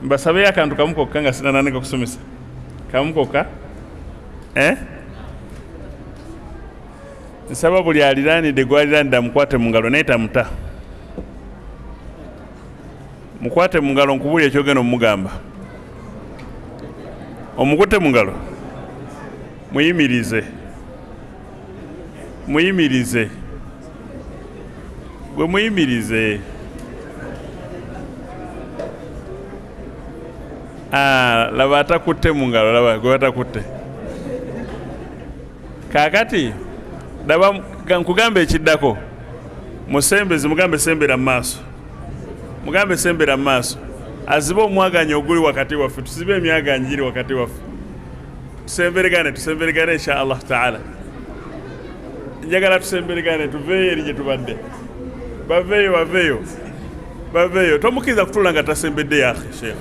Mbasabeyo akantu kamu kokka nga sinatandika kusomesa. Kamu kokka. Eh? Nsaba buli aliraanidde gw'aliraanidde amukwate mu ngalo naye tamuta. Mukwate mu ngalo nkubuulire ky'ogenda omugamba. Omukutte mu ngalo. Muyimirize. Muyimirize. Gwe muyimirize. Ah, laba atakutte mu ngalo, laba gwe batakutte. Kaakati laba nkugambe ekiddako. Musembeze, mugambe sembera mu maaso. Mugambe sembera mu maaso. Azibe omwaganya oguli wakati waffe, tusibe emyaganya giri wakati waffe. Tusemberegane, tusemberegane insha Allah taala. Njagala tusemberegane tuveeyo eri gye tubadde. Baveeyo, baveeyo, baveeyo. Tomukkiriza kutuula nga tasembedde ya akhi sheikh.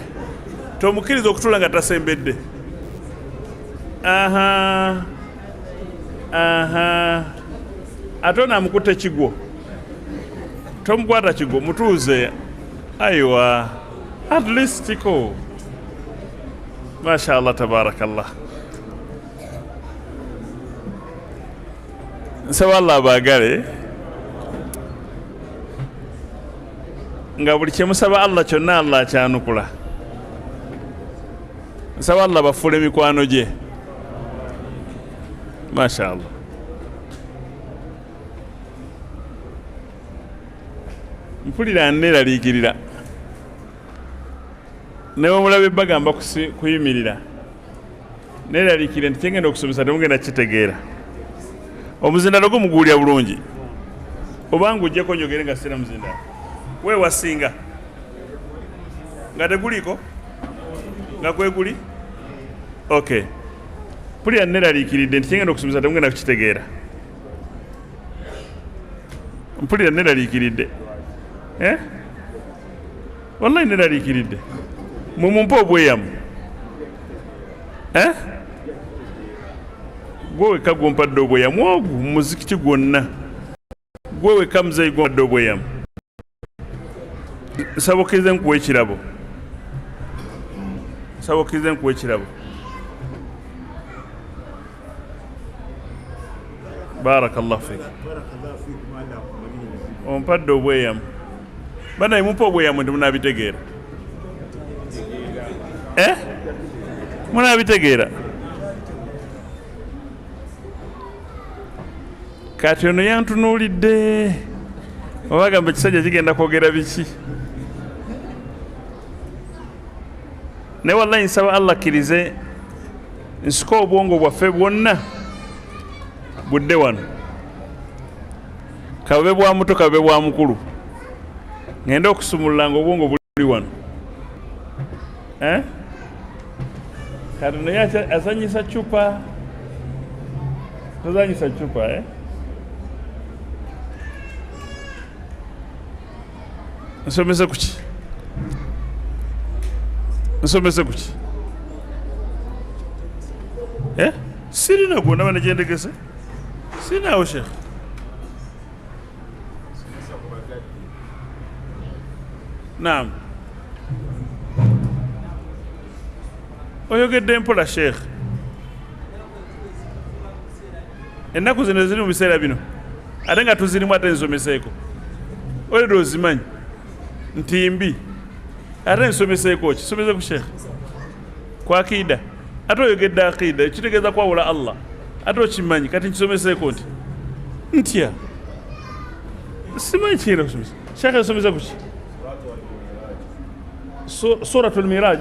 Tomukkiriza okutuula nga tasembedde. Aha, aha. Ate ono amukutte kigwo. Tomukwata kigwo, mutuuze. Aiwa, at least ko. Masha Allah, tabarakallah. Nsaba Allah abaagale nga buli kye musaba Allah kyonna Allah akyanukula. Nsaba Allah bafuule mikwano gye. Masha Allah. Mpulira neeraliikirira. Ne bwe mulaba ebagamba kuyimirira, neeraliikirira nti kyengenda okusomesa temugenda kukitegeera. Omuzindalo gwo muguwulira bulungi, oba nguggyeko njogere nga sirina muzindalo? Weewasinga nga teguliiko nga kweguli? Okay, mpulira neeraliikiridde nti kyengenda okusomesa temugenda kukitegeera. Mpulira neeraliikiridde. Eh? Wallahi neraliikiridde. Mwe mumpe obweyamu. Eh? Gwe wekka gwompadde obweyamu ogwo mu muzikiti gwonna. Gwe wekka muzeeyi gwompadde obweyamu. Nsaba okkirize nkuwa ekirabo. Nsaba okkirize nkuwa ekirabo. Barakallahu fik. Ompadde obweyamu. Banaye mumpe obweyamu nti munabitegeera. Eh? Munabitegeera. Kati ono yantunuulidde. Oba gamba ekisajja kigenda kwogera biki? Naye wallahi nsaba Allah akkirize nsike obwongo bwaffe bwonna budde wano, kabube bwa muto kabube bwa mukulu, ngende okusumulula nga obwongo buli wano. Eh? Kati naye azanyisa cupa, tozanyisa cupa, eh? Nsomese kuki? Nsomese kuki? Eh? Sirina gwonna bane gyendegese. Sirinawo Sheikh. Naam. Oyogedde mpola Sheikh. Ennaku zino ziri mu biseera bino ate nga tuzirimu, ate nsomeseeko. Oleda ozimanyi nti mbi, ate nsomeseeko ki? Somese ku Sheikh ku akida, ate oyogedde akida ekitegeeza kwawula Allah, ate okimanyi. Kati nkisomeseeko nti ntya? Simanyi kigenda kusomesa. Sheikh nsomesa kuki? Suratul Miraj,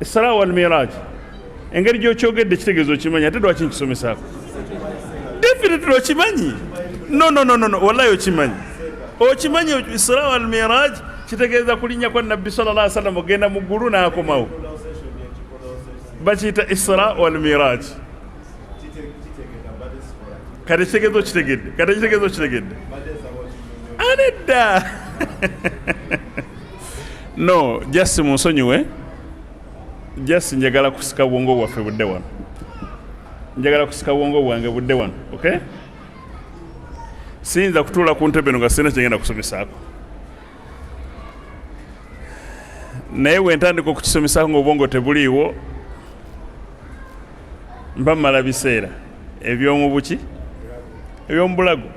Isra wal Miraj. Engeri gy'okyogedde kitegeeza okimanyi, ate lwaki nkisomesaako? Definitely okimanyi. No, no, no, no, no. Wallahi okimanyi, okimanyi. Isra wal Miraj kitegeeza kulinnya kwa Nabbi sallallahu alaihi wasallam ogenda mu ggulu n'akomawo, bakiyita Isra wal Miraj. Kati kitegeeza okitegedde, kati kitegeeza okitegedde. Anedda no, just munsonyiwe, just njagala kusika bwongo bwaffe budde wano, njagala kusika bwongo bwange budde wano. Okay, siyinza kutuula ku ntebe eno nga sirina kyengenda kusomesaako. Naye bwe ntandika okukisomesa ng'obwongo tebuliiwo, mba mmala biseera eby'omu buki, eby'omu bulago,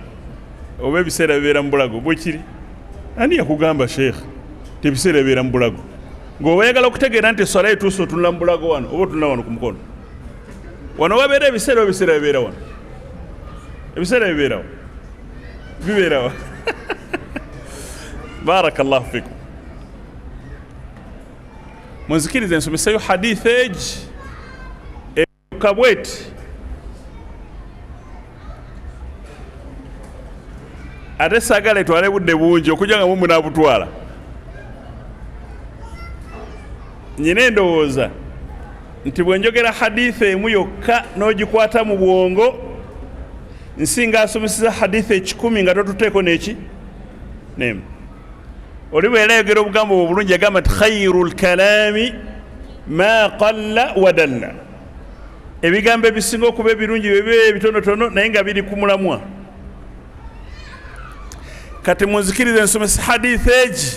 oba ebiseera bibeera mu bulago. Bwekiri, ani yakugamba sheekh nti ebiseera bibeera mu bulago? Ng'oba oyagala okutegeera nti eswala etuuse, otunula mu bulago wano oba otunula wano ku mukono wano wabeera ebiseera, oba ebiseera bibeera wano? Ebiseera bibeerawo, bibeerawo. Barakallahu fikum. Munzikirize nsomeseyo hadith egi kabweti, ate saagala etwale budde bungi okujja nga mumunabutwala. Nyina endowooza nti bwe njogera haditha emu yokka n'ogikwata mu bwongo, nsinga asomeseza haditha 100 nga totuteeko n'eki nemu. Oli bwe yali ayogera obugambo bwe obulungi yagamba nti khairu lkalami ma qalla wa dalla, ebigambo ebisinga okuba ebirungi bye biba ebitonotono naye nga biri ku mulamwa. Kati munzikirize nsomesa haditha egi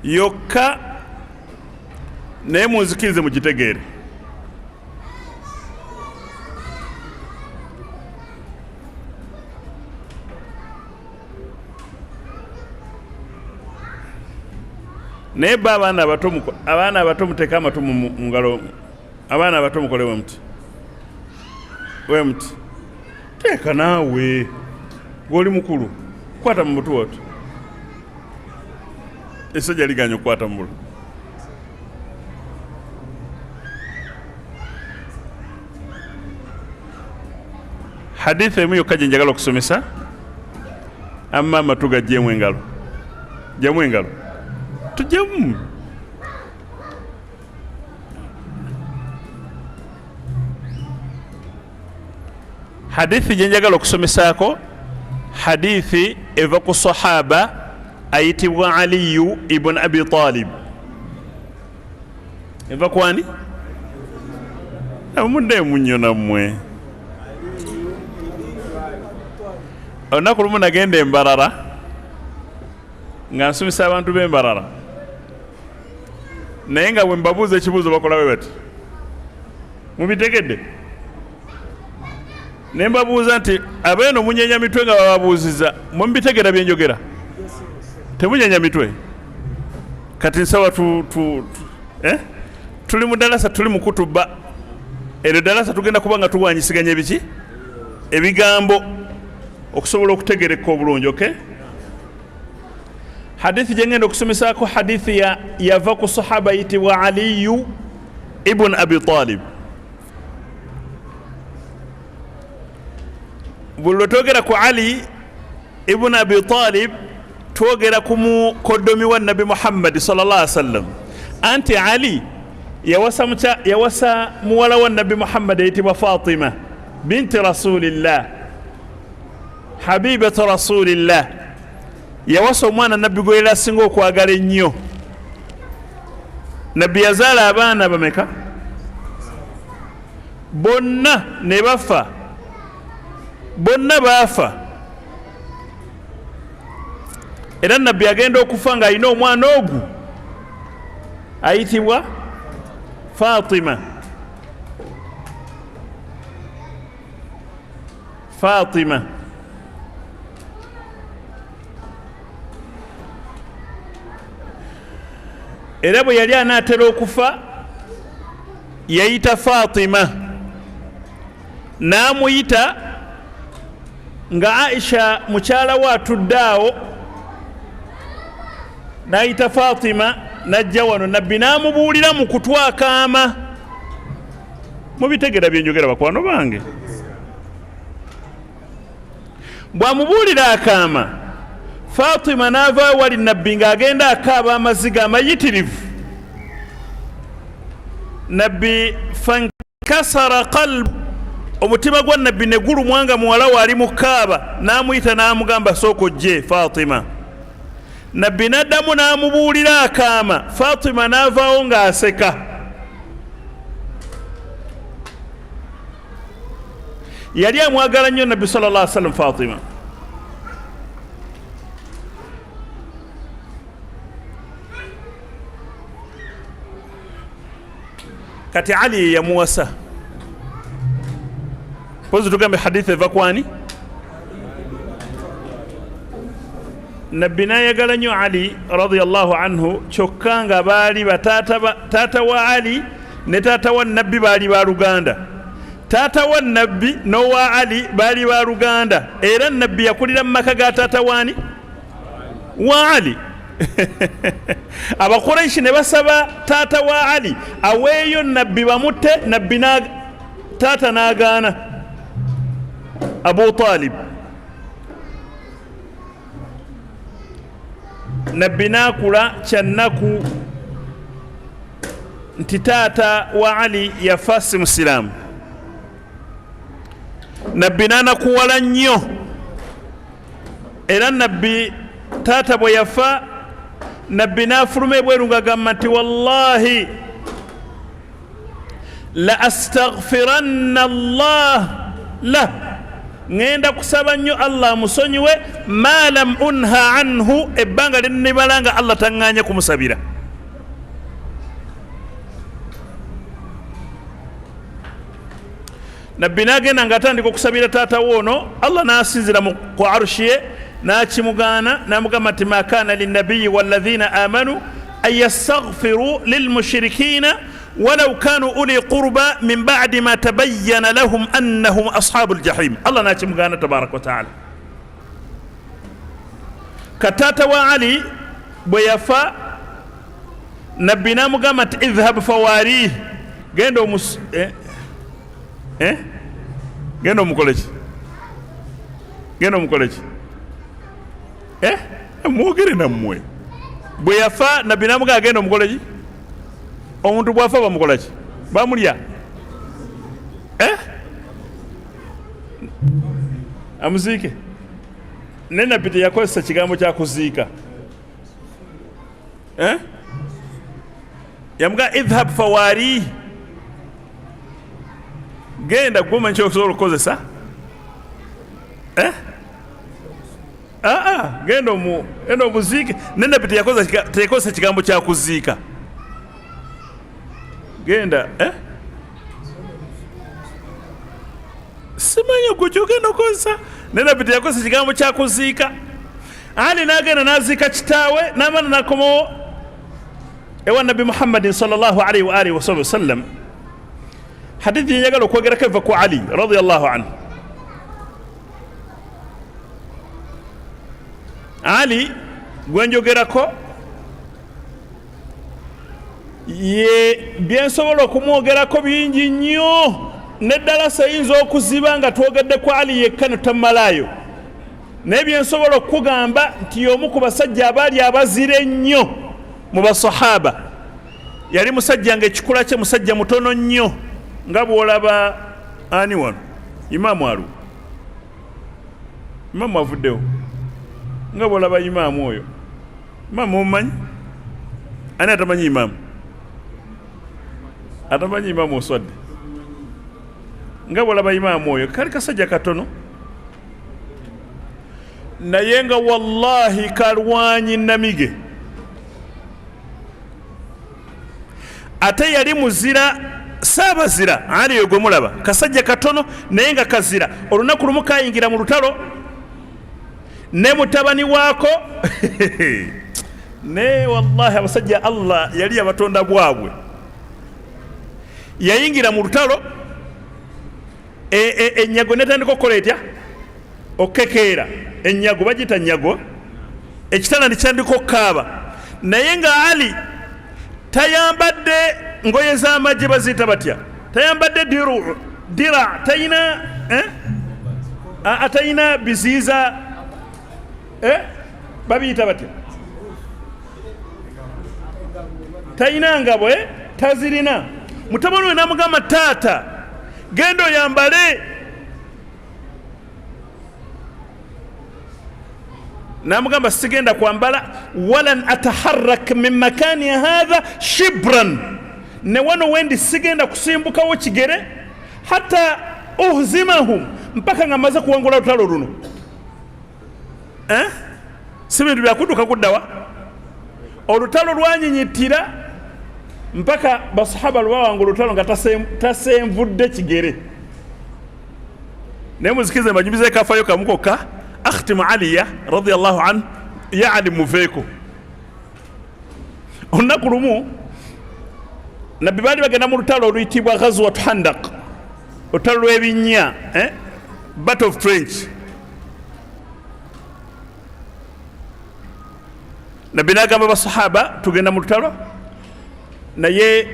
yokka, naye munzikirize mugitegeere. Naye ba abaana abato, abaana abato muteeke amatu mu ngalo. Abaana abato mukole we muti, we muti. Teeka naawe gwoli mukulu, kwata mu mutu watu. Essajja liganya okukwata mu bulu. Haditha emu yokka gye njagala okusomesa, amma amatu gajjeemu engalo, jjamu engalo, tujjemu. Hadithi gye njagala okusomesaako, hadithi eva ku sahaba ayitibwa Aliyu ibn Abi Talib. Eva kwani? Muddeemu nnyo nammwe. Olunaku lumu nagenda Embarara nga nsomesa abantu b'Embarara, naye nga bwe mbabuuza ekibuuzo bakola bwe bati, mubitegedde? Ne mbabuuza nti abeeno munyenya mitwe nga bababuuziza, mwe mubitegeera bye njogera? Temunyenya mitwe? Kati nsaba tuli mu dalasa, tuli mu kutuba eryo dalasa, tugenda kuba nga tuwanyisiganya ebiki, ebigambo, okusobola okutegereka obulungi. Okay, hadithi gye ngenda okusomesaako, hadithi yava ku sahaba yitibwa Aliyu ibn Abi Talib. Buli lwe twogera ku Ali ibn Abi Talib, twogera ku mukoddomi wa Nabbi Muhammadi sallallahu alaihi wasallam. Anti Ali yawasa muwala wa Nabbi Muhammadi eyitibwa Fatima binti Rasulillah, habibatu Rasulillah. Yawasa omwana Nabbi gwe yali asinga okwagala ennyo. Nabbi yazaala abaana bameka? Bonna ne bafa, bonna baafa. Era Nabbi agenda okufa ng'alina omwana ogu ayitibwa Fatima. Fatima era bwe yali anaatera okufa yayita Fatima, n'amuyita nga Aisha mukyala we atudde awo, n'ayita Fatima n'ajja wano. Nabbi n'amubuulira mu kutwakaama. Mubitegera byenjogera, bakwano bange? Bw'amubuulira akaama, Fatima n'ava wali Nabbi ng'agenda akaaba amaziga amayitirivu. Nabbi fankasara qalbu, omutima gwa Nabbi ne gulumwa nga muwala we ali mu kaaba. N'amuyita n'amugamba, sooka ojje Fatima. Nabbi n'addamu n'amubuulira akaama. Fatima n'avaawo ng'aseka. Yali amwagala nnyo Nabbi sallallahu alaihi wasallam Fatima. Kati Ali ye yamuwasa. Pozi tugambe hadithi eva kwani? Nabbi n'ayagala nnyo Ali radiyallahu anhu, kyokka nga baali taata wa Ali ne taata wa Nabbi baali ba luganda. Taata wa Nabbi n'owa Ali baali ba luganda, era Nabbi yakulira mu maka ga taata waani? Wa Ali. Abakuraishi ne basaba taata wa Ali aweeyo Nabbi bamutte, Nabbi taata n'agaana. Abu Talib. Nabbi n'akula kyannaku nti taata wa Ali yafa si musiraamu. Nabbi n'anakuwala nnyo, era Nabbi taata bwe yafa Nabbi n'afuluma ebweru ng'agamba nti wallahi la astaghfiranna Allah lah, ŋŋenda kusaba nnyo Allah amusonyiwe, ma lam unha anhu, ebbanga lyenibala nga Allah taŋŋanye kumusabira. Nabbi n'agenda ng'atandika okusabira taata we ono, Allah n'asinzira ku arushi ye n'akimugaana, n'amugamba nti ma kana linnabiyi walladhina amanu an yastaghfiru lilmushirikina walau kanu uli qurba min badi ma tabayyana lahum annahum ashabu ljahim. Allah n'akimugaana tabaraka wataala. Kataata wa Ali bwe yafa, Nabbi n'amugamba nti idhhab fawarih, genda omus genda omukoleki, genda omukoleki, mwogere nammwe. Bwe yafa Nabbi n'amugamba genda omukoleki. Omuntu bw'afa bamukolaki? Bamulya? Amuziike. Naye Nabbi teyakozesa kigambo kya kuziika. Yamugamba idhhab fawari, genda gwe omanyi kyosobola okukozesa. Genda omuziike. Naye Nabbi teyakozesa kigambo kya kuziika. Genda simanyi gwe kyogenda okukozesa. Naye Nabbi teyakozesa kigambo kya kuziika. Ali n'agenda n'aziika kitaawe, n'amala n'akomawo ewa Nabbi Muhammadin sallallahu alaihi wa alihi wasallam. Hadithi yenjagala okwogerako eva ku Ali radiyallahu anhu. Ali gwenjogerako ye byensobola okumwogerako bingi nnyo, neddalasa eyinza okuziba nga twogedde ku Ali yekka ne tutammalaayo. Naye byensobola okukugamba nti y'omu ku basajja abaali abazira ennyo mu basahaba. Yali musajja ng'ekikula kye musajja mutono nnyo, nga bw'olaba ani wano imaamu alu imaamu avuddewo, nga bw'olaba imaamu oyo. Imaamu omumanyi? Ani atamanyi imaamu? Atamanyi imaamu oswadde. Nga bw'olaba imaamu oyo, kali kasajja katono naye nga wallahi kalwanyi namige. Ate yali muzira, saabazira Ali oyo gwe mulaba, kasajja katono naye nga kazira. Olunaku lumu kayingira mu lutalo ne mutabani waako ne wallahi abasajja Allah yali yabatonda bwabwe. Yayingira mu lutalo, ennyago netandika okukola etya? Okukekeera. Ennyago bagiyita nnyago, ekitanda nekitandika okukaaba, naye nga Ali tayambadde ngoye z'amagye, baziyita batya? Tayambadde dira, tayina atayina biziiza, babiyita batya? Tayina ngabo, tazirina. Mutabani we namugamba, taata genda oyambale. Namugamba sigenda kwambala, walan ataharrak min makani hadha shibran, ne wano wendi sigenda kusimbukawo kigere, hatta uhzimahum, mpaka nga maze kuwangula lutalo luno. Si bintu byakudduka kuddawa. Olutalo lwanyinyitira, Mpaka basahaba lwebawanga olutalo nga tasenvudde kigere. Naye muzikize mbanyumize kafayo kamu kokka. Akhtimu Aliya radiyallahu anhu, ya Ali muveeko. Olunaku lumu nabbi baali bagenda mu lutalo oluyitibwa Ghazwat Handak, olutalo lw'ebinnya, battle of trench. Nabbi n'agamba basahaba, tugenda mu lutalo, naye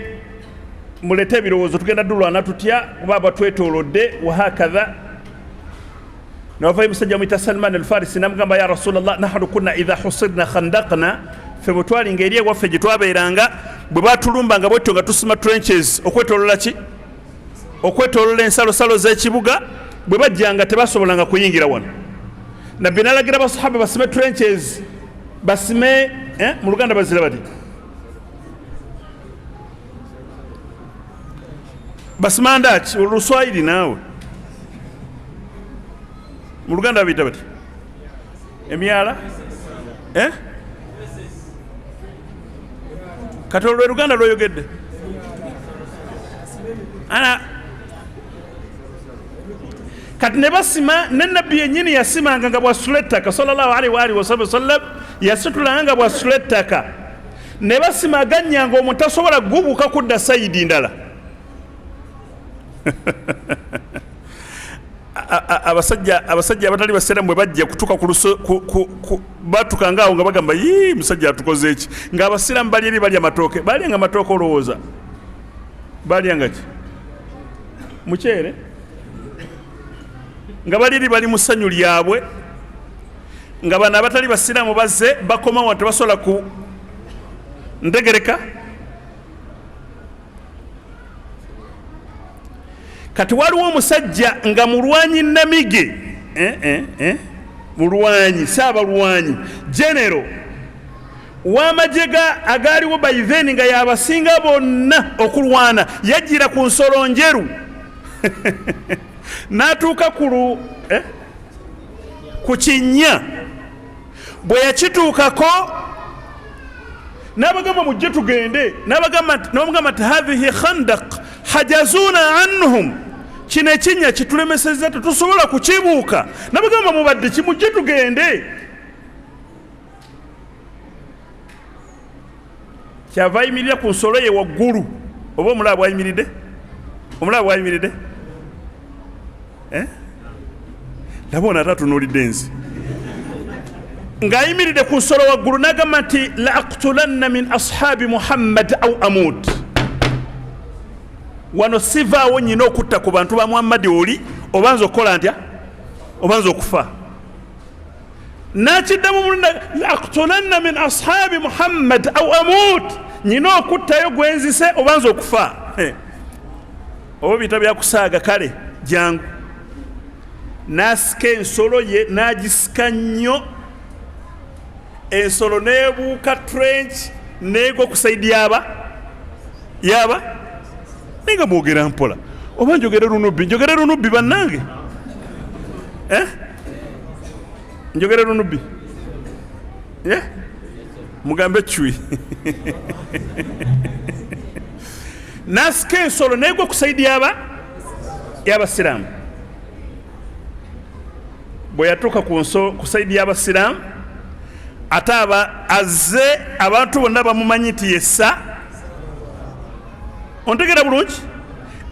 mulete ebirowoozo, tugenda dulwana tutya kuba batwetoolodde wahakadha. Nawavayo musajja muyita Salman Alfarisi, namugamba, ya Rasulallah, nahnu kunna idha husirna khandakna, ffe bwe twalinga eri ewaffe gye twabeeranga, bwe batulumbanga bwetyo nga tusima trenches okwetolola ki, okwetolola ensalosalo z'ekibuga, bwe bajjanga tebasobolanga kuyingira wano. Nabbi nalagira basahaba basime trenches, basime mu Luganda bazira bati basimandaki oluswayiri, naawe mu Luganda babiyita bati emyala, Kati olwo Luganda lwoyogedde ana kati ne basima. Ne nabbi yennyini yasimanga nga bwasitula ettaka, sallallahu alaihi wa alihi wasallam, yasitulanga nga bwasitula ettaka ne basima agannya nga omuntu tasobola kugubuuka kudda sayidi ndala. Abasajja abatali basiramu bwe bajja kutuuka ku batuuka ngaawo nga bagamba, yii, musajja atukoze eki? Ng'abasiraamu bali eri balya matooke, balyanga matooke, olowooza balyanga ki? Muceere. Nga bali eri bali mu ssanyu lyabwe, nga bano abatali basiraamu bazze bakomawo tebasobola ku ntegereka. Kati waliwo omusajja nga mulwanyi namige, mulwanyi, saabalwanyi, genero w'amagye agaaliwo by then, nga yabasinga bonna okulwana. Yajjira ku nsolo njeru n'atuuka ku kinnya. Bwe yakituukako n'abagamba, mujje tugende. N'abagamba nti hadhihi khandaq hajazuna anhum, kino ekinnya kitulemesezza, tetusobola kukibuuka. N'abagamba, mubadde ki? Mujje tugende. Kyava ayimirira ku nsolo ye waggulu. Oba omulaba bwayimiridde, omulaba bwayimiridde, Laba ono ate atunuulidde nze ng'ayimiridde ku nsolo waggulu, n'agamba nti la aktulanna min ashabi Muhammad au amut. Wano sivaawo, nyina okutta ku bantu ba Muhammadi oli, oba nze okukola ntya, oba nze okufa. Nakiddamu mulundi, la aktulanna min ashabi Muhammad au amut, nyina okuttayo gwenzise oba nze okufa. Oba biyita byakusaaga. Kale jangu. N'asika ensolo ye, n'agisika nnyo, ensolo n'ebuuka trench n'egwa ku saidi yaba yaba. Naye nga mwogera mpola, oba njogere lunubbi? Njogere lunubbi bannange, Njogere lunubbi, Mugambe cwi. N'asika ensolo n'egwa ku saidi yaba y'abasiraamu. Bwe yatuuka ku saidi y'abasiraamu, ate aba azze, abantu bonna bamumanyi nti yessa. Ontegeera bulungi?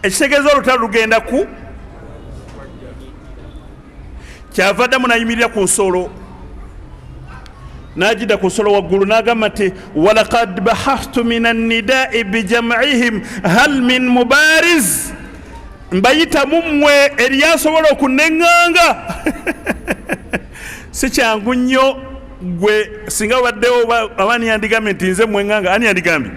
Ekitegeeza olutalo lugenda ku kyava ddamu. N'ayimirira ku nsolo, n'agidda ku nsolo waggulu, n'agamba nti walaqad bahahtu min annidai bijam'ihim hal min mubariz, mbayita mummwe, eriyo asobola okuneŋŋanga? Si kyangu nnyo. Gwe singa obaddewo, ani yandigambye nti nze mweŋŋanga? Ani yandigambye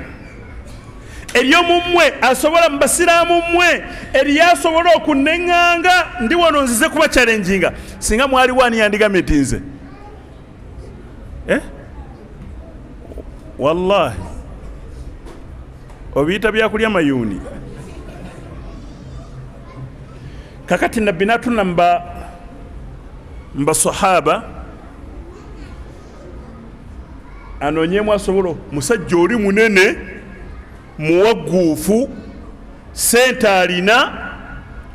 eriyo mummwe asobola, mu basiraamu mmwe eriyo asobola okuneŋŋanga? Ndi wano nzize kuba challenginga. Singa mwaliwo, ani yandigambye nti nze? Wallahi obiyita byakulya mayuuni. Kakati nabbi natuna mba sahaba anoonyemu asobola. Musajja oli munene. Muwagguufu, sente alina,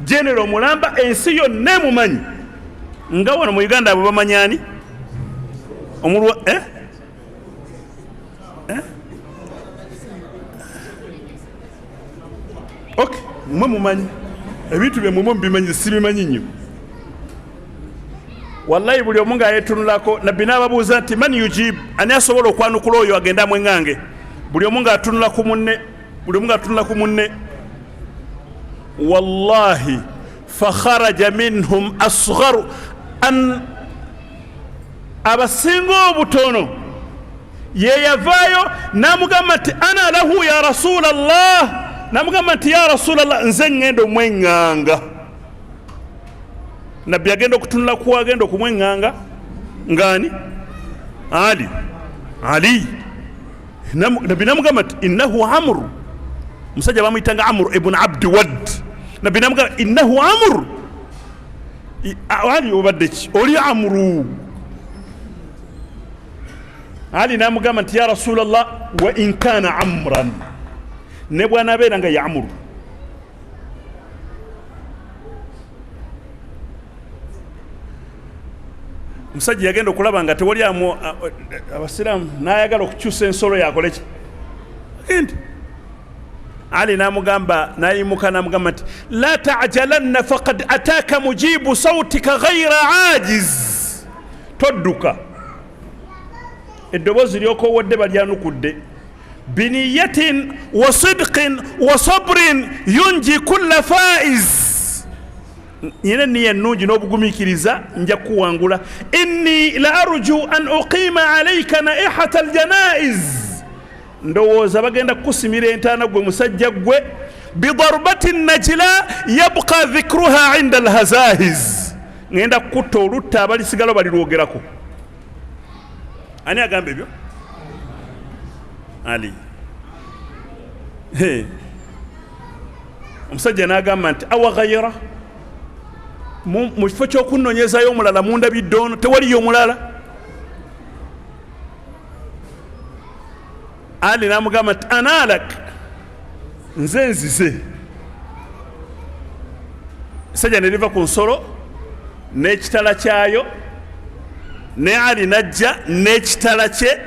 genero mulamba, ensi yonna emumanyi. Nga wano mu Uganda abo bamanyani omulwa eh? Eh? Ok, mwe mumanyi ebintu bye, mwe mubimanyi, sibimanyi nnyo wallahi. Buli omu ng'ayetunulako. Nabbi n'ababuuza nti, man yujib, ani asobola okwanukula oyo agenda mweŋŋange? Buli omu ng'atunula ku munne, buli omu ng'atunula ku munne. Wallahi, fakharaja minhum asgharu an, abasinga obutono yeyavaayo n'amugamba nti, ana lahu ya rasula llah. N'amugamba nti, ya rasula llah, nze ŋŋenda omweŋŋanga. Nabbi agenda okutunula ku agenda okumweŋŋanga ngaani? Ali. Ali nabbi namugamba nti, innahu amuru. Omusajja bamuyitanga Amuru ibn Abdi Wad. Nabbi namugamba, innahu Amuru. Ali, obadde ki? Oli Amuru. Ali namugamba nti, ya rasulallah, wa in kana amran, ne bwanabeera nga ya Amuru. Omusajja yagenda okulaba nga tewali amu abasiraamu, n'ayagala okukyusa ensolo yakoleki. Agende. Ali namugamba, nayimuka namugamba nti, la tajalanna faqad ataka mujibu sautika ghaira ajiz. Todduka, eddoboozi lyokowodde balyanukudde. Biniyatin wa sidqin wa sabrin yunji kulla faiz. Nyina eniya ennungi n'obugumiikiriza, nja kuwangula. Inni la arju an uqima alaika naihata aljanaiz. Ndowooza bagenda kukusimira entaana gwe musajja gwe. Bidarbati najila yabqa dhikruha inda alhazahiz. Ngenda kukutta olutta abalisigalo balirwogerako. Ani agamba ebyo? Ali. Omusajja n'agamba nti, awa ghayira, mu kifo ky'okunnonyezayo omulala mundabidde ono, tewaliyo omulala? Ali n'amugamba nti, analak, nze nzize. Esajja ne liva ku nsolo n'ekitala kyayo, ne Ali najja n'ekitala kye,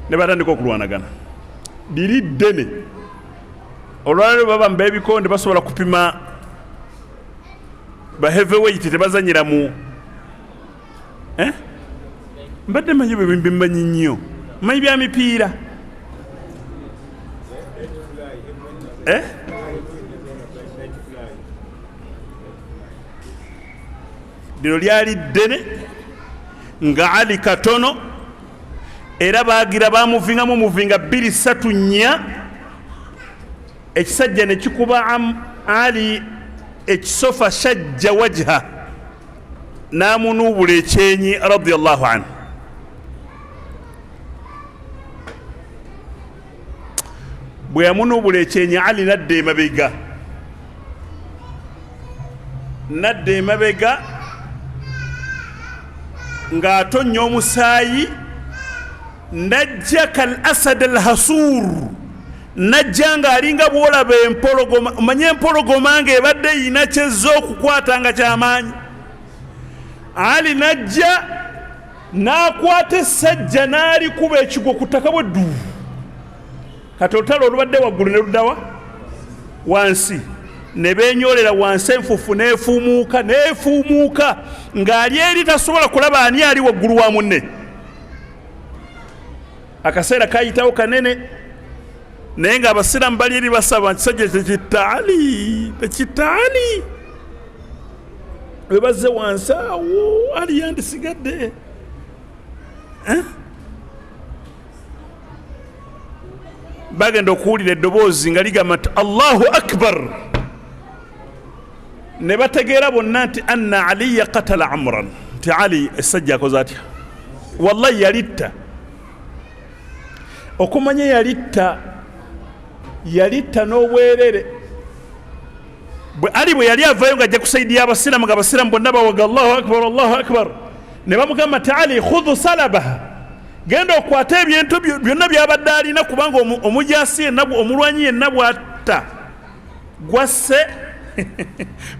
ne batandika okulwanagana. Liri ddene olwaliro, baba mu beebikonde basobola kupima ba heavyweight, tebazanyira mu eh? Mbadde manyi bwe mbimanyi nnyo, manyi bya mipiira eh? Lino lyali ddene nga Ali katono, era bagira bamuvingamu muvinga 2 3 4. Ekisajja ne kikuba Ali ekisofa, shajja wajha, n'amunuubula ekyenyi radiallahu anhu. Bwe yamunuubula ekyenyi, Ali nadda emabega, nadda emabega ng'atonnya omusaayi. Najja kal asad al hasur, najja ng'alinga bw'olaba empologoma. Omanye empologoma ng'ebadde eyina kyezza okukwata nga kyamaanyi. Ali najja n'akwata essajja n'alikuba ekigwo ku ttaka bwe ddu. Kati olutalo olubadde waggulu ne luddawa wansi, ne beenyoolera wansi, enfuufu n'efuumuuka, n'efuumuuka, ng'ali eri tasobola kulaba ani ali waggulu wa munne. Akaseera kayitawo kanene, naye ng'abasiraamu bali eri basaba nti sajja tekitta Ali, tekitta Ali. Bwe bazze wansi awo, Ali yandisigadde, eh? Bagenda okuwulira eddoboozi nga ligamba nti, Allahu akbar. Ne bategeera bonna nti anna Aliya katala amran, nti Ali essajja akoze atya? Wallahi yalitta. Okumanya yalitta, yalitta n'obwerere bwe Ali bwe yali avayo nga ajja kusaidiya abasiraamu, nga abasiraamu bonna bawaga, Allahu akbar, Allahu akbar. Ne bamugamba nti, Ali, khudhu salabaha. Genda okwate ebintu byonna byabadde alina, kubanga omujasi yenna, omulwanyi yenna bw'atta gwasse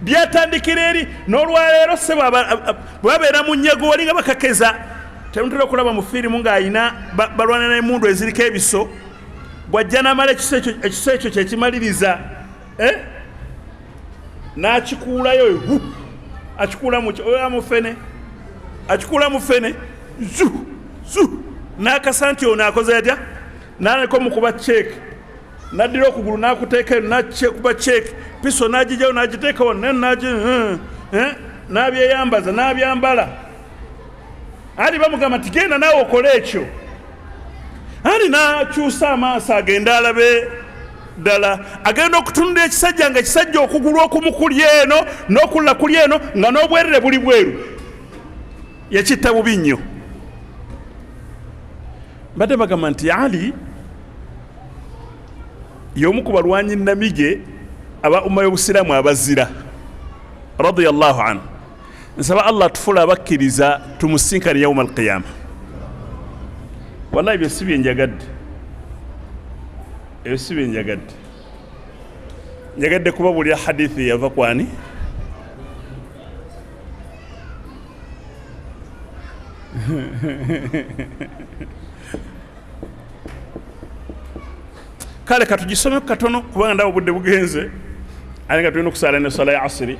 byatandikira eri. N'olwaleero se bwe babeera mu nyago walinga bakakeza, temutera okulaba mu firimu ng'alina balwana n'emundu eziriko ebiso, bw'ajja n'amala ekiso ekyo, ekiso ekyo kyekimaliriza, eh? N'akikuulayo, akikuula mufene, akikuula mufene zu zu, n'akasa nti ono akoze atya, n'aleka omukuba ceeke, n'addira okugulu n'akuteeka eno, n'akuba ceeke, piso n'agigyayo n'agiteekawo, n'abyeyambaza n'abyambala. Ali bamugamba nti genda naawe okole ekyo. Ali n'akyusa amaaso agende alabe ddala, agenda okutunula ekisajja nga ekisajja okugulu okumu kuli eno n'okulala kuli eno, nga n'obwerere buli bweru. Yakitta bubi nnyo. Mbadde bagamba nti Ali y'omu ku balwanyi namige aba umma y'obusiraamu abazira radiyallahu anhu. Nsaba Allah atufula abakkiriza, tumusinkane yauma alqiyama. Wallahi ebyo si byenjagadde, ebyo si byenjagadde. Njagadde kubabuulira hadithi eyava kwani. Kale katugisomeko katono, kubanga ndaba obudde bugenze, ate nga tulina okusaala ne sala ya asiri.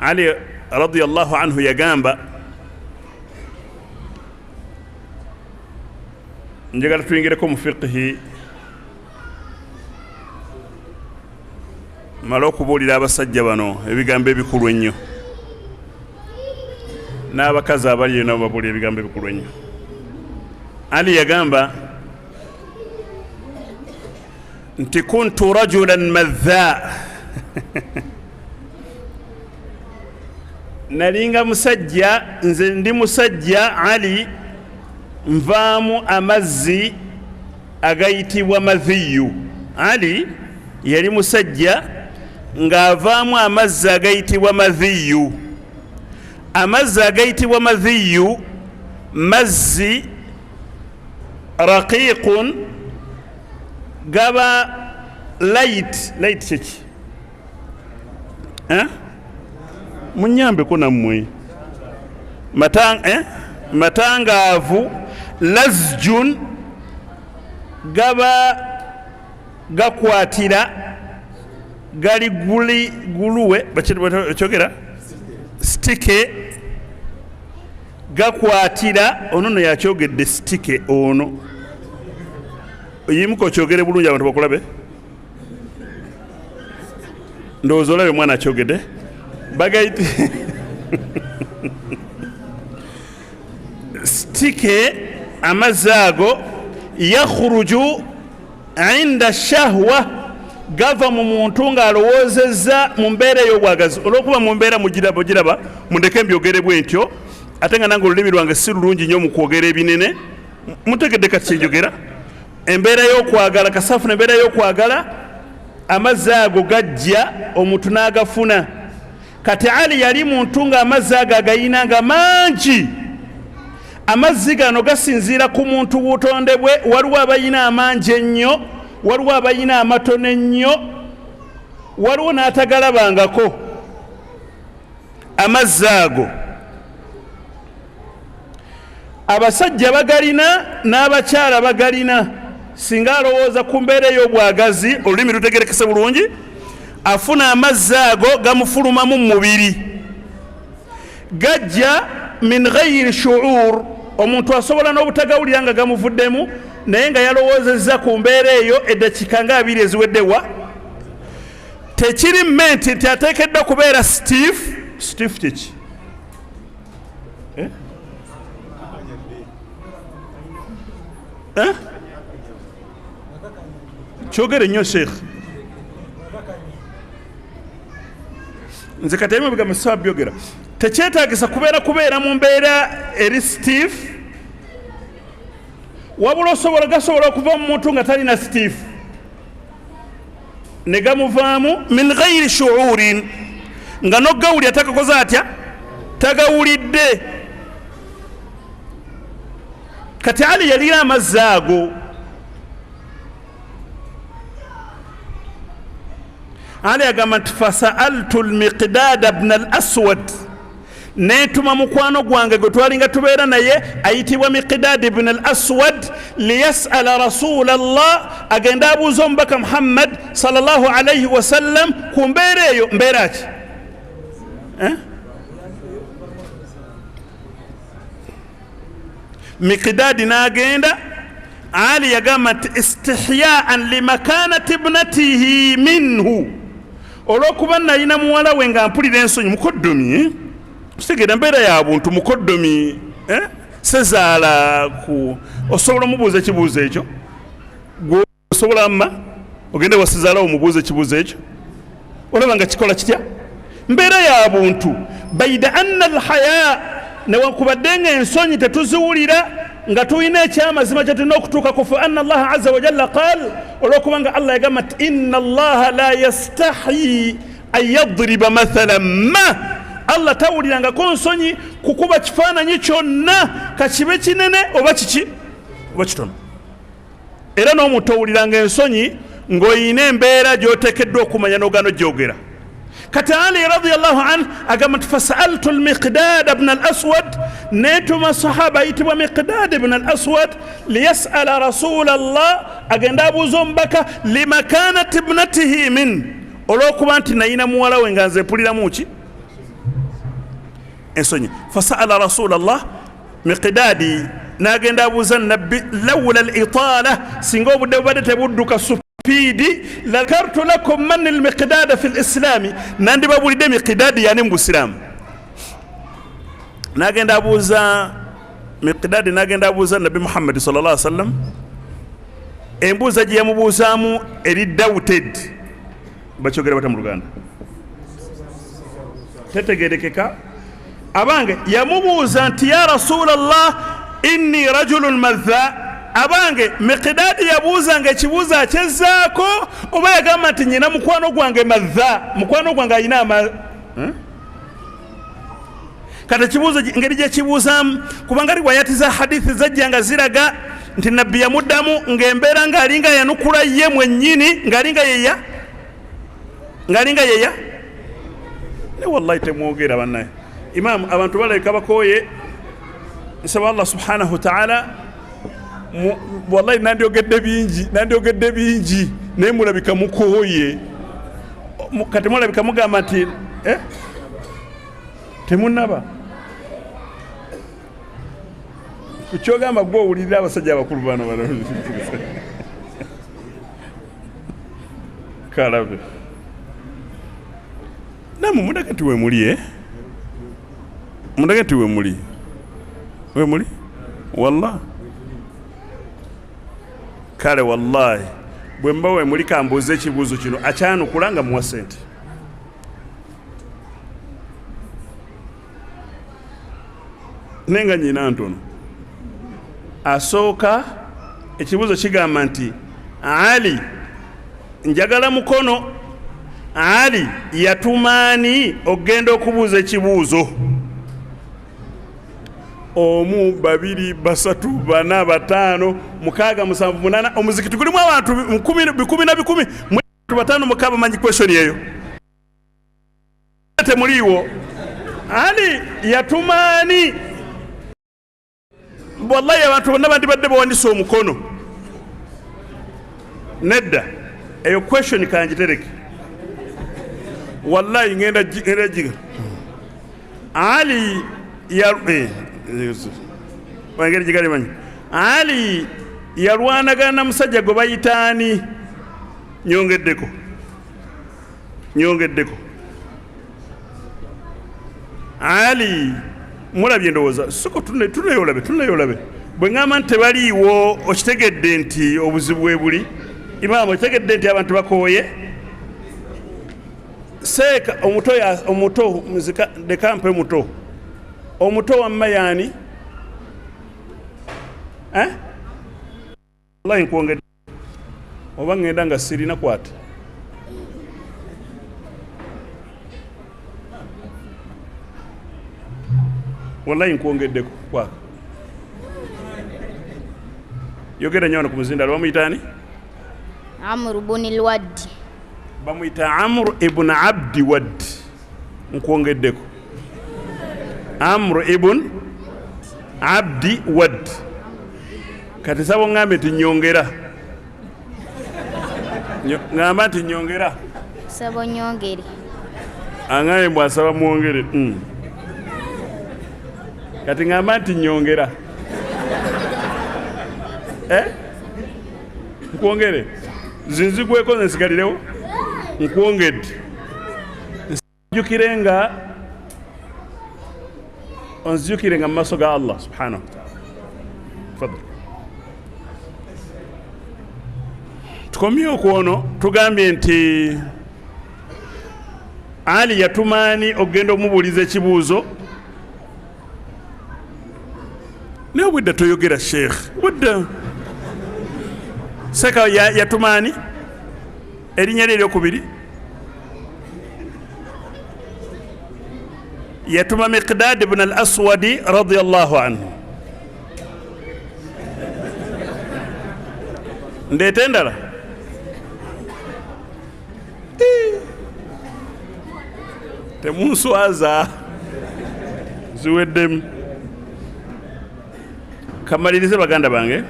Ali radiyallahu anhu yagamba, njagala tuyingireko mu fiqhi, male okubuulira abasajja bano ebigambo ebikulu ennyo, n'abakazi abali eyo nabo babuulira ebigambo ebikulu ennyo. Ali yagamba nti kuntu rajulan madha, nalinga musajja, nze ndi musajja Ali, nvaamu amazzi agayitibwa madhiyu. Ali yali musajja ng'avaamu amazzi agayitibwa madhiyu. Amazzi agayitibwa madhiyu mazzi raqiqun, gaba light. Light kyeki? Eh? Munyambeko nammwe. Matangaavu, lazjun, gaba gakwatira, gali guli guluwe, bakyogera stike, gakwatira. Ono no yakyogedde stike. Ono yimuka okyogere bulungi abantu bakulabe. Ndowooza olabe omwana akyogedde. Bagaiti stike. Amazzi ago yakhruju inda shahwa, gava mu muntu ng'alowoozezza mu mbeera ey'obwagazi. Olw'okuba mu mbeera mugiraba, mundeke mbyogere bwe ntyo, ate nga nange olulimi lwange si lulungi nnyo mu kwogera ebinene. Mutegedde kati kyenjogera? Embeera y'okwagala, kasafuna embeera y'okwagala, amazzi ago gajja omuntu n'agafuna. Kati Ali yali muntu ng'amazzi ago agayina nga mangi. Amazzi gano gasinziira ku muntu butonde bwe. Waliwo abayina amangi ennyo, waliwo abayina amatono ennyo, waliwo n'atagalabangako amazzi ago. Abasajja bagalina n'abakyala bagalina. Singa alowooza ku mbeera ey'obwagazi, olulimi lutegerekese bulungi, afuna amazzi ago gamufulumamu mu mubiri, gajja min ghairi shuur. Omuntu asobola n'obutagawulira nga gamuvuddemu, naye nga yalowoozezza ku mbeera eyo eddakiika nga 20 eziweddewa. Tekiri menti nti ateekeddwa kubeera stiff. Stiff kiki? Eh? Eh? Kyogere nnyo sheikh. Nze kati ebimu bigambo sisobola byogera. Tekyetagisa kubeera mu mbeera eri stiff, wabula osobola gasobola okuva mu muntu nga talina stiff ne gamuvaamu min ghairi shuurin, nga nogawulira takakoze atya, tagawulidde. Kati Ali yalina amazzi ago. Ali agamba nti fasaaltu lmiqdada bna al aswad, nentuma mukwano gwange gwe twalinga tubeera naye ayitibwa Miqdad bn al Aswad, liyasala rasula llah, agende abuuza omubaka Muhammad salllahu alaihi wasallam ku mbeera eyo. Mbeera ki eh? Miqdadi n'agenda. Ali yagamba nti istihyaan limakanati ibnatihi minhu, olwokuba nalina muwala we nga mpulira ensonyi. Mukoddomi eh? Kitegeera mbeera ya buntu mukoddomi eh? Sezaala ku osobola omubuuza ekibuuzo ekyo? Gwe osobola amma ogende wasizaalawo omubuuza ekibuuzo ekyo? Olaba nga kikola kitya? Mbeera ya buntu. Baida anna alhaya, newankubadde nga ensonyi tetuziwulira nga tulina ekyamazima kyetulina okutuukako. Fa anna Allaha aza wajalla qal, olwokuba nga Allah yagamba nti inna Allaha la yastahyi an yadriba mathalan ma, Allah tawulirangako nsonyi kukuba kifaananyi kyonna, kakibe kinene oba kiki oba kitono. Era n'omuntu owuliranga ensonyi ng'olina embeera gy'oteekeddwa okumanya n'ogaana ogyogera. Kati Ali radiallahu anh agamba nti fasaaltu lmiqdada bna al aswad, netuma sahaba ayitibwa Miqdad bna al Aswad, liyasala rasula llah, agende abuuza omubaka, limakanati bnatihi min, olwokuba nti nayina muwala we nga nze mpuliramu ki ensonyi. Fasaala rasula llah, Miqidadi n'agenda abuuza Nabbi. Laula litaala, singa obudde bubadde tebudduka supiidi, lakartu lakum man lmiqidada fi lislaami, nandibabulidde Miqidadi yani mu busiraamu. N'agenda abuuza Miqidadi, n'agenda abuuza Nabbi Muhammadi sal llah sallam. Embuuza gye yamubuuzaamu eri doubted, bakyogera bata mu Luganda, tetegerekeka. Abange yamubuuza nti ya rasulallah, inni rajulun madha. Abange, Miqidadi yabuuza nga ekibuuzo akyezzaako oba yagamba nti nyina mukwano gwange madha, mukwano gwange alina ama hmm? Kati ekibuuzo ngeri gyekibuuzaamu, kubanga riwayati za hadithi zajja nga ziraga nti Nabbi yamuddamu ng'embeera ng'alinga yanukula ye mwennyini, ng'alinga yeya, ng'alinga yeya ne. Wallahi temwogera bannaye. Imaamu, abantu balabika bakooye. Nsaba Allah subhanahu wataala. Wallahi nandyogedde bingi, nandyogedde bingi, naye mulabika mukooye. Kati mulabika mugamba nti eh? Temunaba kukyogamba gwe owulirira abasajja abakulu bano bano kalabe namwe mundage nti wemuli eh? Mundage nti wemuli, wemuli wallah. Kale wallahi bwe mba wemuli, kambuuza ekibuuzo kino, akyanukula nga muwa sente. Naye nga nyina ntono. Asooka, ekibuuzo kigamba nti Ali, njagala mukono, Ali yatumaani okugenda okubuuza ekibuuzo? Omu, babiri, basatu, bana, bataano, mukaaga, musanvu, munana. Omuzikiti gulimu abantu bikumi na bikumi, bataano mukaaga bamanyi question eyo. Temuliiwo. Ali yatumaani? Wallahi abantu bonna bandibadde bawanise omukono. Nedda, eyo question kangitereke. Wallahi ngenda giga. Ali eh, engeri gigalimanyi. Ali yalwanagana na musajja gwe bayitaani? Nyongeddeko, nyongeddeko. Ali mulabye, ndowooza soko tuneyo olabe, tuneyo olabe. Bwe ŋŋamba nti tebaliiwo, okitegedde nti obuzibu bwe buli. Imaamu, okitegedde nti abantu bakooye. Seeka omuto, omuto muzika leka mpe muto. Omuto wamma yaani eh? Wallahi nkwongedde oba ŋŋenda nga sirina kwata. Wallahi nkwongeddeko kwaka. Yogera nnyo wano ku muzindalo. Bamuyita ani? Amru buni lwaddi. Bamuyita Amru ibn Abdi Wadd. Nkwongeddeko Amru ibn Abdi Wadd. Kati saba oŋŋambe nti nyongera. Ŋŋamba nti nyongera. Saba onyongere. Aŋŋambye mbu asaba mwongere. Kati ŋŋamba nti nyongera. Nkwongere. Zinzigweko nze nsigalirewo. Nkwongedde. Nzijukire nga onzijukire nga mu maaso ga Allah subhanahu wa ta'ala. Tafadhali. Tukomye okwono, tugambye nti Ali yatumaani okugenda omubuuliza ekibuuzo. Naye obwedda toyogera Sheikh, obwedda Seka yatumaani erinnya lye eryokubiri yatuma Miqdad ibn al-Aswadi radiyallahu anhu. Ndeete endala? Temunswaza, ziweddemu. Kamalirize baganda bange.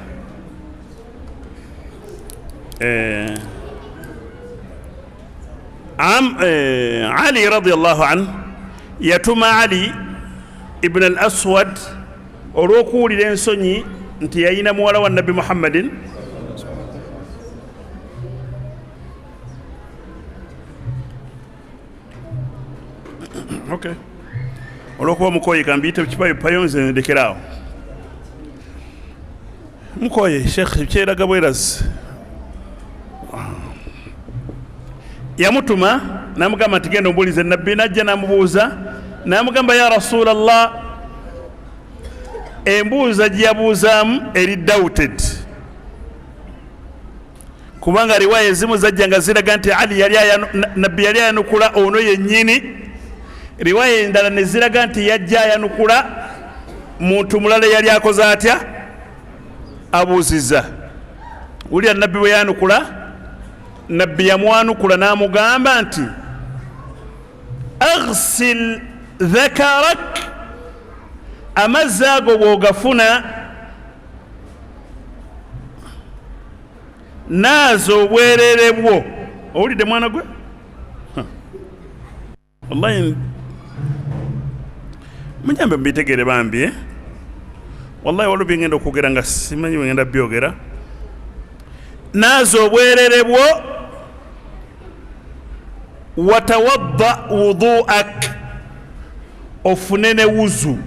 Ali radiyallahu anhu yatuma Ali ibn al-Aswad olw'okuwulira ensonyi nti yayina muwala wa Nabbi Muhammadin. Okay. Olw'okuba mukoye kambiyite kipayopayo nze ndekeraawo. Mukoye Sheikh kyeraga bwerazi. Yamutuma namugamba nti genda ombuulize Nabbi. Najja namubuuza, namugamba ya Rasulallah, embuuza gye yabuuzaamu eri doubted, kubanga riwaya ezimu zajja nga ziraga nti Ali yali Nabbi yali ayanukula ono yennyini, riwaya endala ne ziraga nti yajja ayanukula muntu mulala yali akoze atya, abuuzizza. Wulira Nabbi bwe yanukula, Nabbi yamwanukula n'amugamba nti aghsil dhakarak, amazzi ago bw'ogafuna naaza obwerere bwo. Owulidde mwana gwe? Wallahi munyambe mubitegere bambi. Wallahi waliwo byengenda okwogera nga simanyi bwe ngenda byogera. Naaza obwerere bwo, watawadda wuduak, ofune ne wuzu.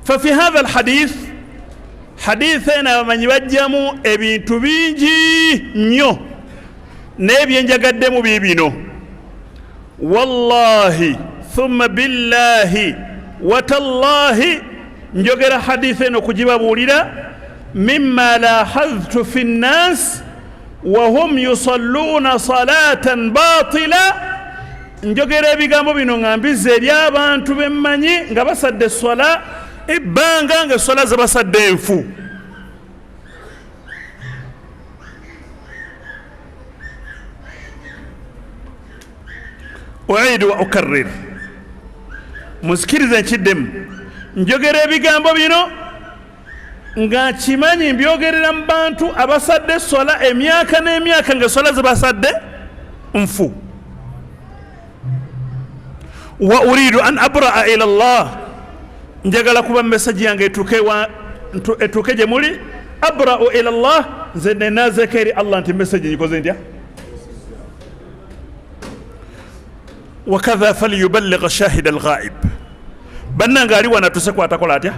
Fafi hatha alhadith, hadith eno abamanyi bajjamu ebintu bingi nnyo, naye byenjagaddemu biibino. Wallahi thumma billahi watallahi, njogera hadith eno kugibabuulira, mimma lahadhtu fi nnas wahum yusalluna salatan batila. Njogera ebigambo bino nga mbiza eri abantu bemmanyi nga basadde eswala ebbanga nga eswala ze basadde enfu. Uidu wa ukarrir, muzikirize nkiddemu. Njogera ebigambo bino nga nkimanyi mbyogerera mu bantu abasadde eswala emyaka n'emyaka nga eswala ze basadde nfu. Wa uridu an abraa ila Allah, njagala kuba message yange etuuke gye muli. Abrau ila Allah, nze nenazeeko eri Allah nti message ngikoze ntya. Wakadha falyuballigha shahida alghaib, bannange ali wano atuse kwatakola atya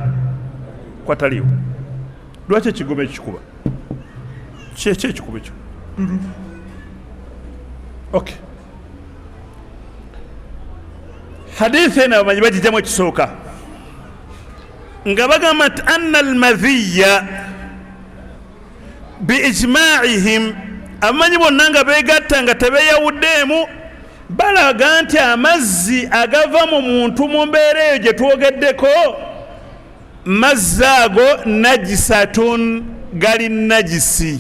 kwataliwo. Lwaki ekigoma ekikuba kyekyo ekikuba ekyo? Okay, hadithi eno abamanyi bagijjamu ekisooka nga bagamba nti anna almadhiya biijmaihim, abamanyi bonna nga begatta nga tebeyawuddeemu balaga nti amazzi agava mu muntu mu mbeera eyo gye twogeddeko Mazzi ago najisatun, gali najisi.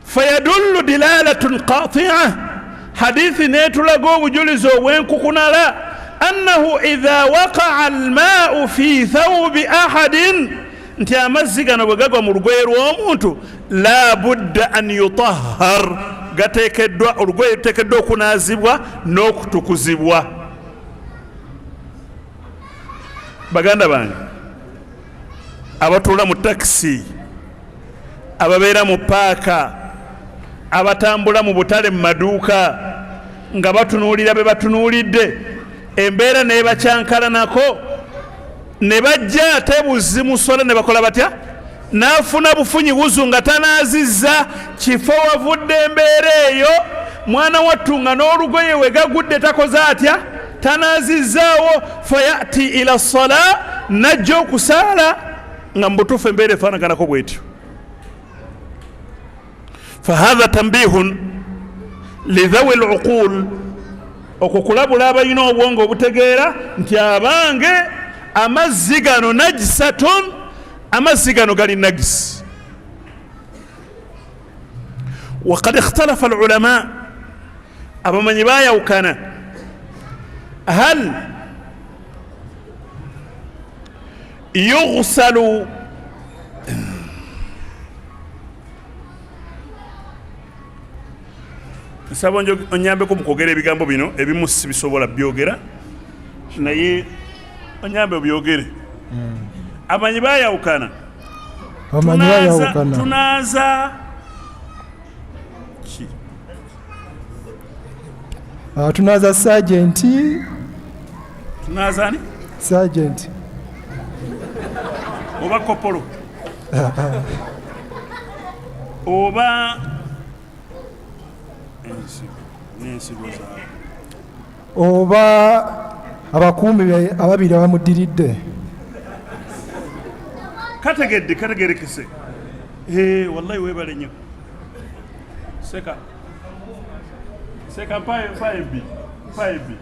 Fayadullu dilalatun qatia, hadithi netulaga obujulizi obwenkukunala annahu idha waqaa almau fi thawbi ahadin, nti amazzi gano bwe gagwa mu lugoye lw'omuntu, la budda an yutahhar, gateekeddwa, olugoye luteekeddwa okunaazibwa n'okutukuzibwa. Baganda bange abatuula mu takisi, ababeera mu paaka, abatambula mu butale, mu maduuka, nga batunuulira be batunuulidde, embeera nebakyankalanako ne bajja ate buzzi musole ne bakola batya, n'afuna bufunyi wuzu nga tanaazizza kifo wavudde embeera eyo, mwana wattu nga n'olugoye we gagudde takoze atya, tanaazizzaawo. Fayati ila sala, najja okusaala nga mu butuufu embeera efaanaganako bwetyo. Fahatha tambihun lidhawi luqul, okwo kulabula abalina obwongo obutegeera nti abange amazzi gano najisatun, amazzi gano gali nagisi. Wakad ikhtalafa alulama, abamanyi bayawukana, hal yughsalu nsaba onyambeko mu kwogera ebigambo bino, ebimu sibisobola byogera, naye onyambe obyogere. Abamanyi bayawukana. Abamanyi bayawukana. Tunaaza ki? Tunaaza sajenti. Tunaaza ani? Sajenti. Oba kopolo oba n'ensigo zaabwe oba abakuumi ababiri abamuddiridde. Kategedde, kategerekese. Wallahi webale nnyo. Seka seka, mpayo, mpayo ebbiri, mpayo ebbiri,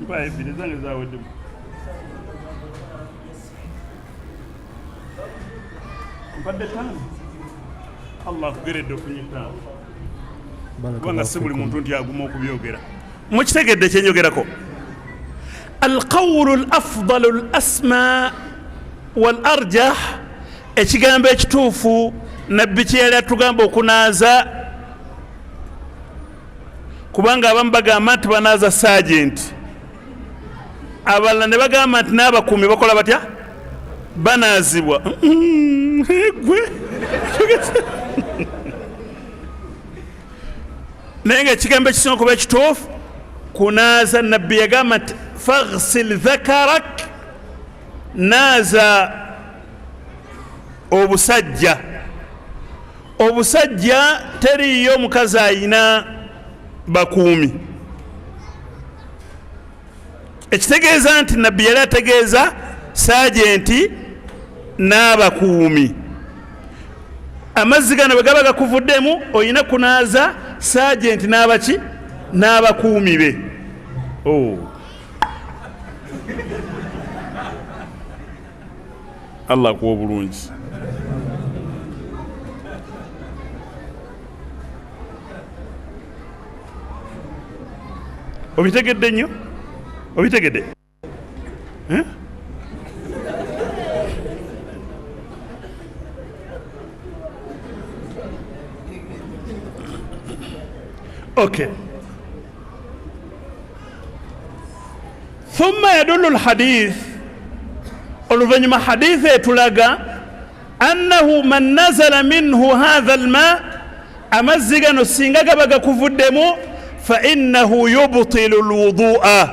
mpayo ebbiri, ezange zaweddemu. Mpadde ttaano, Allah akugeredde ofunye ttaano, kubanga si buli muntu nti aguma okubyogera. Mukitegedde kyenyogerako? Alqawulu lafdalu lasma wal arjah, ekigambo ekituufu nabbi kyeyali atugamba okunaaza, kubanga abamu bagamba nti banaaza sajenti, abalala ne bagamba nti n'abakuumi bakola batya, banaazibwa. Gwe naye nga ekigambo ekisinga okuba ekituufu kunaaza, nabbi yagamba nti faghsil dhakarak, naaza obusajja. Obusajja teriiyo omukazi ayina bakuumi, ekitegeeza nti nabbi yali ategeeza sajenti n'abakuumi. Amazzi gano bwe gaba gakuvuddemu, olina kunaaza sajenti n'abaki, n'abakuumi be. Oh. Allah akuwa obulungi. Obitegedde nnyo, obitegedde. Eh? Okay. Thumma yadullu lhadith, oluvannyuma hadithi etulaga annahu man nazala minhu hatha alma, amazzi gano singa gaba gakuvuddemu, fa innahu yubtilu lwudua,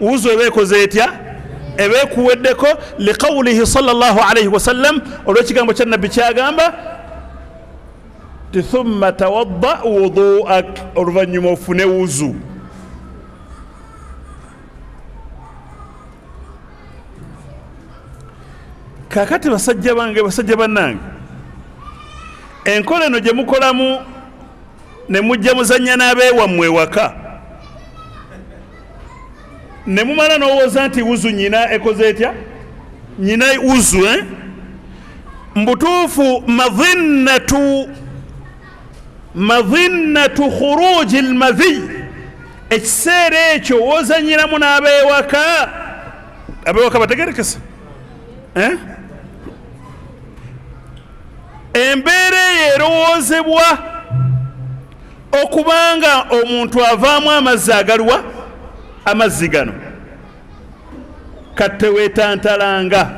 wuzu eba ekoze etya, eba ekuweddeko. Liqawulihi sallallahu alaihi wasallam, olw'ekigambo kya nabbi kyagamba ti thumma tawadda wuduak, oluvannyuma ofune wuzu. Kakati basajja bange, basajja bannange, enkola eno gye mukolamu ne mujja muzannya n'abeewammwe ewaka, Ne mumala n'owooza nti wuzu nyina ekoze etya? Nyina wuzu, eh? Mbutuufu madhinnatu khuruji lmadhi, ekiseera ekyo wozanyiramu n'abeewaka, abeewaka bategerekese, eh? Embeera eyo erowoozebwa okubanga omuntu avaamu amazzi agaluwa, amazzi gano katteweetantalanga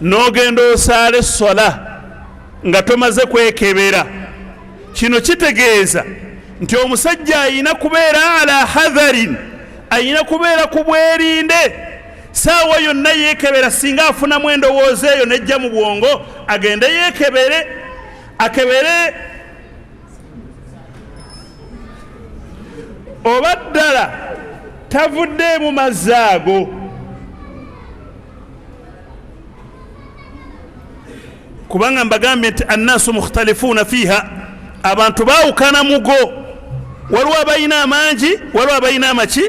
n'ogenda osaala essola nga tomaze kwekebera. Kino kitegeeza nti omusajja ayina kubeera ala hadharin, ayina kubeera ku bwerinde saawa yonna yeekebera. Singa afunamu endowooza eyo nejja mu bwongo, agende yeekebere, akebere oba ddala tavuddeemu mazzi ago, kubanga mbagambye nti annaasu mukhtalifuuna fiiha, abantu baawukana mugo. Waliwo abalina amangi, waliwo abalina amaki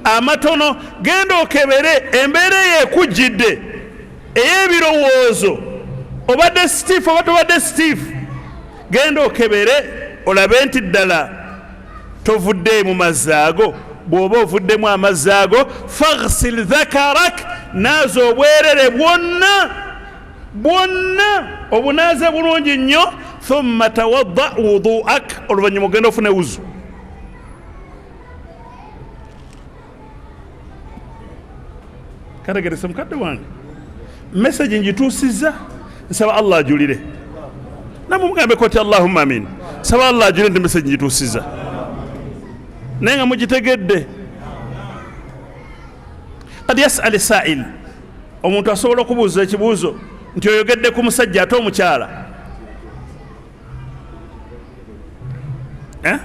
amatono. Genda okebere embeera eyo ekujjidde ey'ebirowoozo, obadde sitiifu oba tobadde sitiifu. Genda okebere olabe nti ddala tovuddeemu mazzi ago. Bw'oba ovuddemu amazzi ago, faghsil dhakarak, naaza obwerere bwonna bwonna, obunaaze bulungi nnyo. Thumma tawadda wuduak, oluvannyuma ogenda ofune wuzu. Kategerese mukadde wange, message ngituusizza, nsaba Allah ajulire. Namwe mugambeko nti allahumma amin. Nsaba Allah ajulire nti message ngituusizza, naye nga mugitegedde. Kad yasal sail, omuntu asobola okubuuza ekibuuzo nti oyogedde ku musajja ate omukyala, eh?